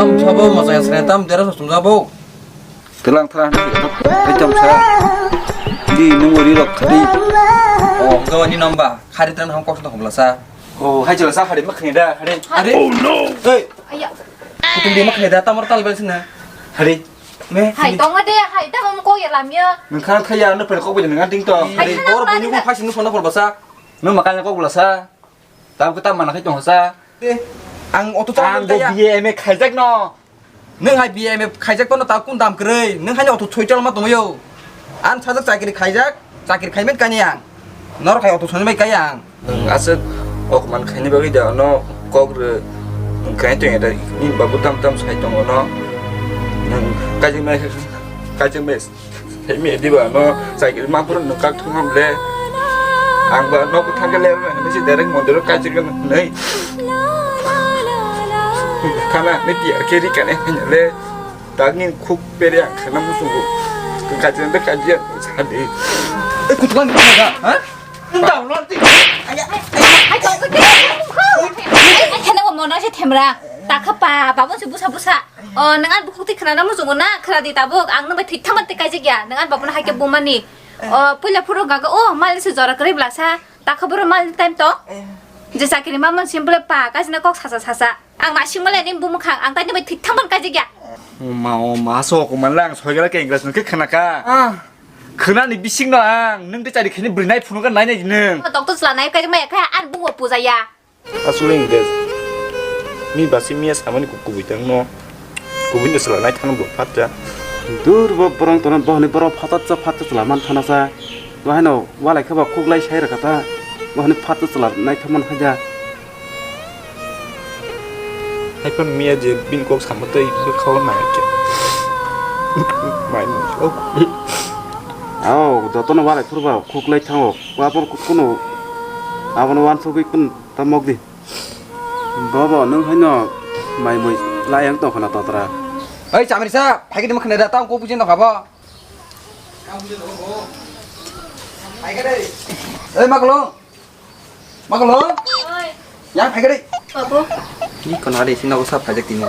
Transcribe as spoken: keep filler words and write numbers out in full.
Tam sabo mochaya sene tam dera sosum jabo. Telang thara hini taitam sa. Di nungori rok khadi. Oh, gawani namba. Khari tan ham kok sa hobla sa. Oh, hai jala sa khadi makhni da khadi. Are. Oh no. Hey. Aya. Kutung di makhni da tamar tal bel sina. Khadi. Me. Hai tonga de hai tamam ko ya lamya. Nang khana thaya no pel kok bel nang ding to. Hai khadi. Bor bini ko phasi no sona hobla sa. No makanya kok bela sa. Tam ko tam mana khai tong sa. Eh, ang auto chalaimani kaya. Ang bo B A M A khaijak no. Nwng hai B A M A khaijak pano ta kun dam kwrwi. Nwng hai auto soi chalma tongyo. Ang sajak chakri khaijak, chakri khaimen kani ang. Nor khai auto soi mai kaya ang. Nwng aswk ok man khaini bagwi da no kok rw. Nwng khai tong da ni babu tam tam sai tongo no. Nwng kajik mai kajik mai. Hemi diba no cycle ma pura no kak thung ham le. Ang ba no thang le na ni si direct mondir ka jir kan nei. Thana ni tiar ke ri kan le. Tagni khuk peri ang khana musungu. Ka jir de ka jir sadi. Eh, kutukan ni ka, ha? Ndau no ti. Aya. Hai, kok ke. Ai, khana mo no se themra. Ta kha pa, babun se busa busa. O, nang an bukhuk ti khana na musungu na, khana di tabuk. Ang nang bai thik thaman te kaijik ya. Nang an babun hai ke bumani. O, puila phuru gaga, o, mal se jora kre blasa. Ta kha boro mal time to. Je sakiri mamon simple pa, kajina kok sasa sasa. Ang na simale ni bumukhang, ang tai nang bai thik thaman kaijik ya. O ma, o ma, so ko man lang, soi gala ke English no ke khana ka. Ah. Khana ni bising no ang, nung te chari khini brinai phunu ka nai nai nung. Doctor chla nai kaijik ma ya kha, an bungo puja ya. Aswk wngkhe mi basi miya samani kubui tangno, kubui no swla naithano bo phatsa. Dur bo borong tono bohni borok phatsa phatsa chwla man thana sa. Bo haino walai khe bo khuklai sai rwkha ta. Bohni phatsa chwla naithok man khaja. Haiphano miya je bini kok samo tei khe khao nai khe. Mai no. Ao jotono walai phuru ba khuklai thango. Wapor kuno abono wansugwi kun. Ta mok di. Bobo, nwng haino mai mui layang tong khna totra. Oi, chamrisa, phaikhe tongma khna da, tang kok bujin tong khabo. Phaikhe dei. Oi, Makolong. Makolong. Oi. Yang phaikhe dei. Babu. Ni kono ari sino ko sap phaijak tini.